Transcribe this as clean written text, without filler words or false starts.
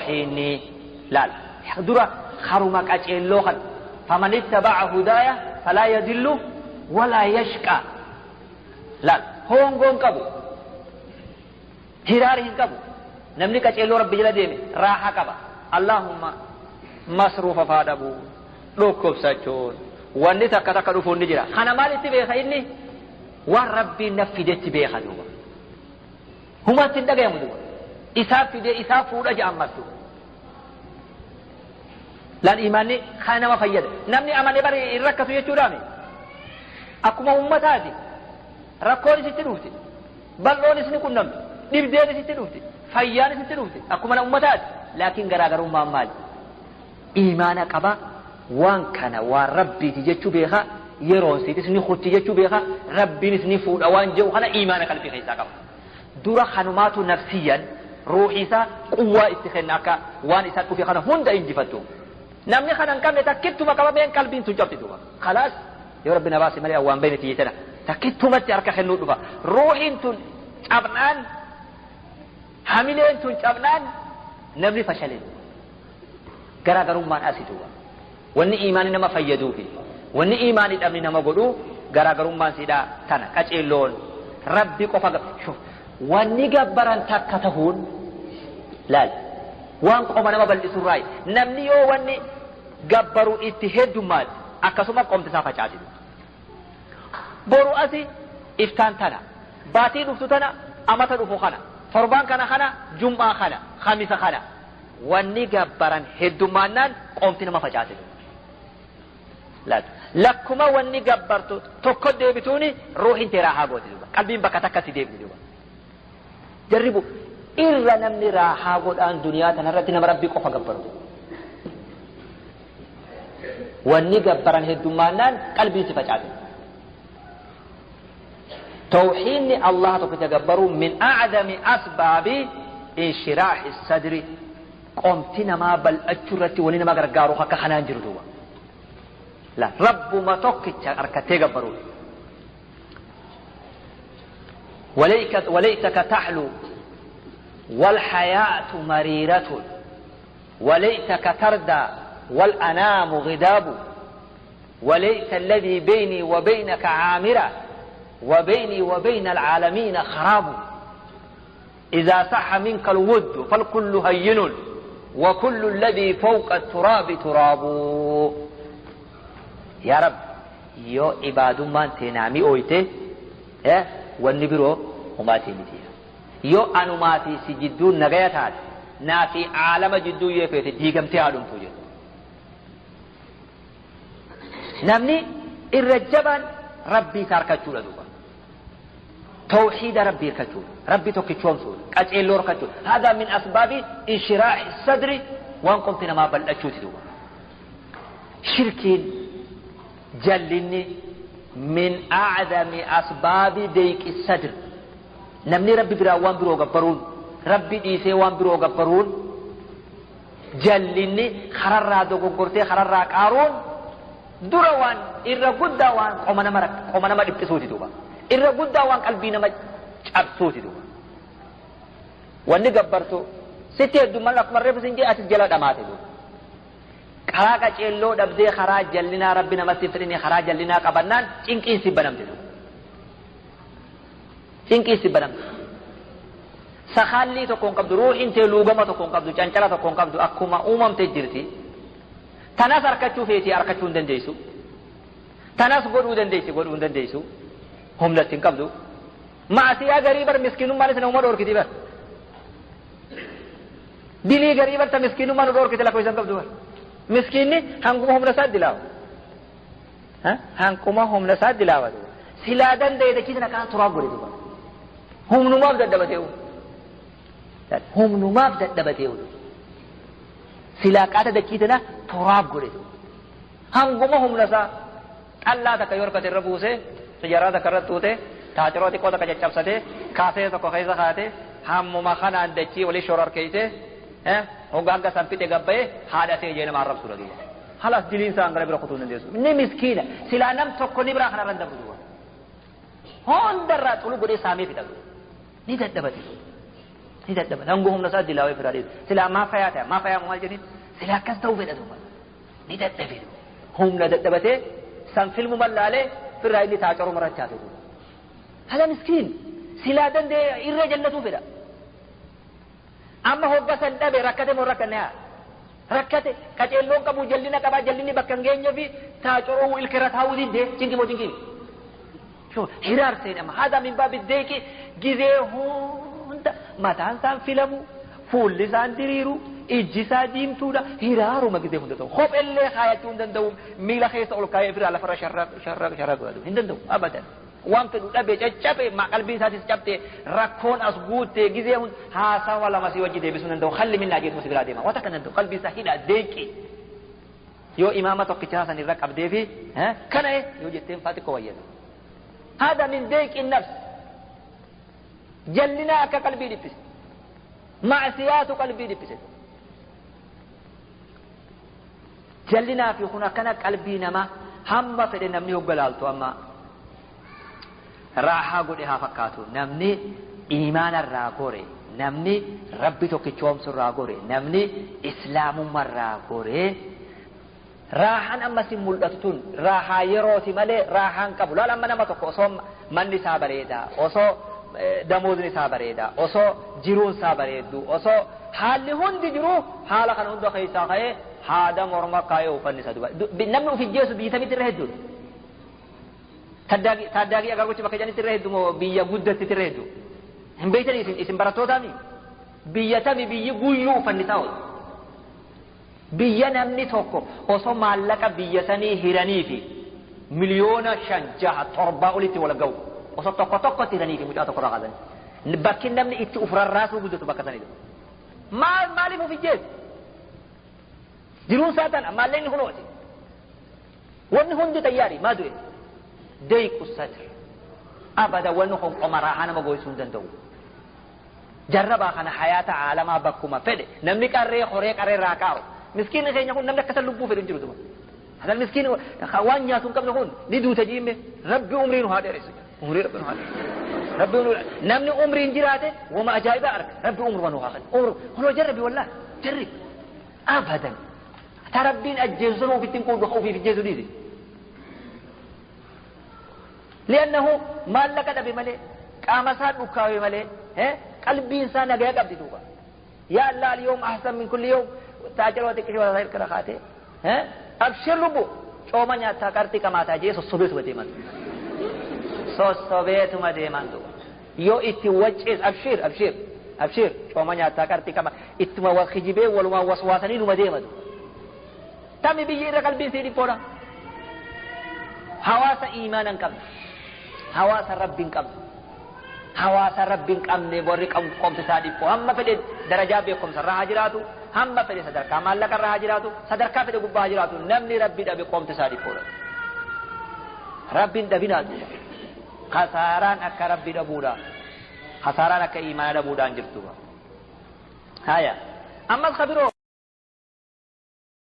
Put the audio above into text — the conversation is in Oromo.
Tawhiidni laal dura haruma qaceelloo kan faman ittaba'a hudaaya falaa yadillu walaa yashqaa. Laal hongoon qabu, hiraari hin qabu. Namni qaceelloo rabbi jala deeme raahaa qaba. Allahumma masruufa faa dhabu, dhukkubsachuun wanni takka takka dhufuun ni jira. Kana maalitti beeka inni? Waan rabbiin na fidetti beeka duuba. Humatti hin dhagayamu duuba. Isaa fidee isaa fuudha jedhan martu. Laal imaanni kana nama fayyada. Namni amane bari hin rakkatu jechuudhaami. Akkuma ummataati. Rakkoon isitti dhufti. Bal'oon isni qunnamti. Dhibdeen isitti dhufti. Fayyaan isitti dhufti. Akkuma ummataati. Laakiin garaagarummaan maali? Imaana qaba. Waan kana waan rabbiiti jechuu beeka. Yeroon siitis ni kutti jechuu beeka. Rabbiinis ni fuudha waan jedhu kana imaana qalbii keessaa qaba. Dura kanumaatu nafsiyyan ruuxii isaa quwwaa itti kenna akka waan isaa dhufe kana hunda injifattu. Namni kana hin qabne takkittuma qabameen qalbiin tun cabdi duuba. Khalaas yoo rabbi na baase malee waan bayne tiyye tana takkittumatti harka kennuu dhufa. Ruuxiin tun cabnaan, hamileen tun cabnaan namni fashalee. Garaagarummaan asi duuba. Wanni imaanni nama fayyaduufi wanni imaanii dhabni nama godhu garaagarummaan siidhaa tana qaceelloon rabbi qofa. Wanni gabbaran takka tahuun laal waan qoma nama bal'isurraayi. Namni yoo wanni gabbaru itti heddummaate akkasuma qomti isaa facaati. Boru asi iftaan tana, baatii dhuftu tana, amata dhufu kana, torbaan kana kana, jum'aa kana, khamisa kana. Wanni gabbaran heddummaannaan qomti nama facaati. Laal lakkuma wanni gabbartu tokko deebituuni ruuhin tee raahaa gooti duuba. Qalbiin bakka takkatti deebiti duuba. Jarribu irra namni raahaa godhaan duniyaa tanarratti nama rabbii qofa gabbaru. Wanni gabbaran heddummaannaan qalbiin si facaate. Tawhiidni Allah tokkicha gabbaruu min a'zami asbaabi inshiraahi sadri. Qomti namaa bal'achuu irratti wanni nama gargaaru akka kanaan jiru duuba. La rabbuma tokkicha harkattee gabbaruudha. وليتك تحلو والحياة مريرة وليتك تردى والأنام غداب وليت الذي بيني وبينك عامرة وبيني وبين العالمين خراب. إذا صح منك الود فالكل هين وكل الذي فوق التراب تراب. يا رب يو عباد ما تنامي أويته والنبرو وما تنتيه يو أنماتي سجدون نغيتات نافي عالم جدو يفيت ديغم تيادم توجد. نمني الرجبان ربي تركتشو لدوبا توحيد ربي ركتشو ربي توكيتشوم سود قچيلو ركتشو. هذا من أسباب انشراح الصدر وان قمت نما بلأچو تدوبا. شركين جلني من أعظم أسباب ضيق الصدر. نمني ربي برا وان برو غبرون ربي ديسه وان برو غبرون جلني خرر دوغورتي خرر قارون دروان إرى قدا وان قمنا ما دبسوتي دوبا إرى قدا وان قلبي نما چبسوتي دوبا. واني غبرتو ستي دمال اكبر رب سنجي اتس جلا دماتي دوبا. karaa qaceelloo dhabdee karaa jallinaa rabbi namatti fedhini karaa jallinaa qabannaan cinqiin si banamte duuba. Cinqiin si banamte. Sakaallii tokko hin qabdu, ruuxiin tee luugama tokko hin qabdu, cancala tokko hin qabdu, akkuma uumamte jirti. Tanas harkachuu feetii harkachuu hin dandeessu. Tanas godhuu dandeessi godhuu hin dandeessu. Humna hin qabdu. Maasiyaa garii bar miskiinummaanis nama dhoorkiti bar. Dilii garii bar ta miskiinummaa nu dhoorkite lakkoo isan qabdu bar. Miskiinni hanguma humna isaa dilaawa. Hanguma humna isaa dilaawa. Silaa danda'e dachiisna kaan turaaf godhe duuba. Humnumaaf dadhabatee humnumaaf dadhabatee silaa qaata dachiisna turaaf godhe duuba. Hanguma humna isaa xallaa takka yoo harkate irra buusee xiyyaraa takka irra tuutee taaciroo xiqqoo takka caccabsatee kaasee tokko keessa kaatee hammuma kanaan dachii walii shororkeessee hoggaa akka san fixe gabbayee haadha ta'e jee nama arrabsuudha duuba. Halas diliin isaa hangana bira kutuu hin dandeessu. Ni miskiina silaa nam tokko ni biraa kanarra hin darbu duuba. Hundarraa xulu godhee saamee fixa duuba. Ni dadhabate duuba. Ni dadhaba. Hangoo humna isaa dilaawee firaa dhiisu. Silaa maa fayaa ta'a maa fayaa maal jedhin silaa akkas ta'uu fedha duuba. Ni dadhabe humna dadhabatee san filmu mallaalee firraa inni taacoruu marachaa ta'u. Haala miskiin silaa danda'e irra jallatuu fedha. Amma hogga san dhabe rakkate moo rakkanne haa? Rakkate qaceelloon qabu jallina qabaa jallinni bakka hin geenye fi taacoruu ilkeerra taa'uu didee cinqii moo cinqii? Hiraar seenama haadha min baabi deeqi gizee hunda mataan isaan filamu fuulli isaan diriiru ijji isaa diimtuudha hiraaruma gizee hunda ta'u kophellee kaayachuu hin danda'u miila keessa ol kaayee firaa lafarra sharraa sharraa sharraa godhatu hin danda'u abadan. Waan fedhu dhabe caccabe qalbiin isaatis cabte rakkoon as guutte gizee hunda haasawa lama si wajji deebisuu hin danda'u halli minnaa jeetuma si biraa deema waan takka hin danda'u qalbiin isaa hidha deeqi. Yoo imaama tokkichaa san irra qabdee fi kana yoo jetteen faa xiqqoo wayyata. هذا من ضيق النفس جلنا أكا قلبي لبس معصيات قلبي لبس جلنا في هنا كان قلبي نما هم فد نمني وقلالتو أما راحة قدها فكاتو نمني إيمان الراغوري نمني ربي توكي الراغوري نمني إسلام الراغوري Raahaan amma si mul'atu tun raahaa yerooti malee raahaan qabu laal amma nama tokko osoo manni isaa bareedaa osoo damoodni isaa bareedaa osoo jiruun isaa bareeddu osoo haalli hundi jiru haala kana hunda keessaa ka'ee haada morma kaayee uffanni isaa duba namni of ijjeessu biyya tamitti irra hedduudha. Taaddaagii agargochi bakka jedhanitti irra hedduu moo biyya guddatti irra hedduu hin beektanii isin barattootaami biyya tami biyyi guyyuu uffanni isaa oolu. Biyya namni tokko osoo maallaqa biyya sanii hiranii fi miliyoona 5, 6, 7 olitti wal ga'u osoo tokko tokkotti hiranii fi mucaa tokko irraa kaasanii bakki namni itti uf rarraasuu guddatu bakka sanidha. Maal maaliif of ijjeessu? Jiruun isaa tana maallaqni kunooti. Wanni hundi tayyaarii maa du'e? Deequ satr. Abada wanni kun qoma raahaa nama goysuu hin danda'u. Jarrabaa kana hayaata caalamaa bakkuma fedhe namni qarree horee qarree irraa kaa'u. Miskiinni keenya kun namni akkasa lubbuu fedhu hin jiru duba. Hasan miskiin waan nyaatu hin qabne kun ni duuta jiimme rabbi umrii nu haa dheeressu. Umrii rabbi nu haa dheeressu. Rabbi namni umriin jiraate wama ajaa'ibaa arga. Rabbi umruma nu haa kennu. Umru kunoo jarrabi wallahi jarri abadan. Ta rabbiin ajjeesu sana ofitti hin quudhu ofiif ajjeesu dhiise. Li'annahu maallaqa dhabe malee qaama isaa dhukkaawee malee qalbiin isaa nagaya qabdi duuba. Yaa Allah al-yawm ahsan min kulli yawm. Taajiroo xiqqishoo isaa hirkira kaatee abshir lubbu cooma nyaataa qarxii qamaataa jee sossobeetuma deeman sossobeetuma deeman duuba yoo itti waccees abshir abshir abshir cooma nyaataa qarxii qama ittuma kijibee walumaan waswaasanii numa deema duuba tami biyyi irra qalbiin sii dhiphoodha hawaasa iimaana hin qabne hawaasa rabbi hin qabne hawaasa rabbi hin qabne warri qomti isaa dhiphoo hamma fedhe darajaa beekumsa irraa haa jiraatu hamma fedhe sadarkaa maallaqa irraa haa jiraatu sadarkaa fedhe gubbaa haa jiraatu namni rabbi dhabe qomti isaa dhiphoodha. Rabbiin dhabinaa duuba kasaaraan akka rabbi dhabuudha kasaaraan akka iimaana dhabuudhaan jirtu. Haya ammas kabiroo.